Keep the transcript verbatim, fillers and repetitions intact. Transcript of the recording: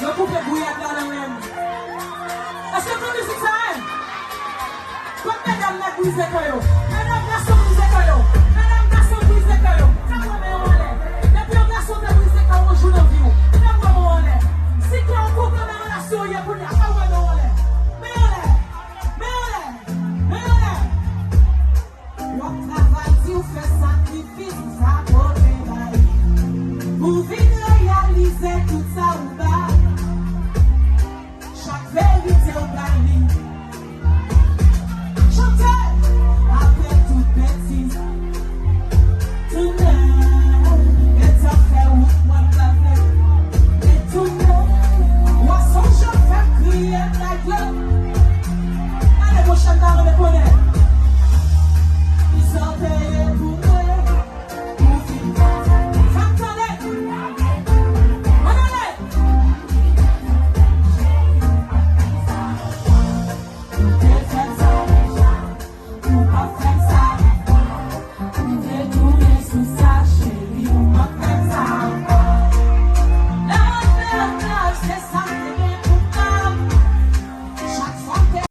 Yo koupe gouyad la nan men m. Èske w konn mizik sa a? Kot medam nèg brize kè yo?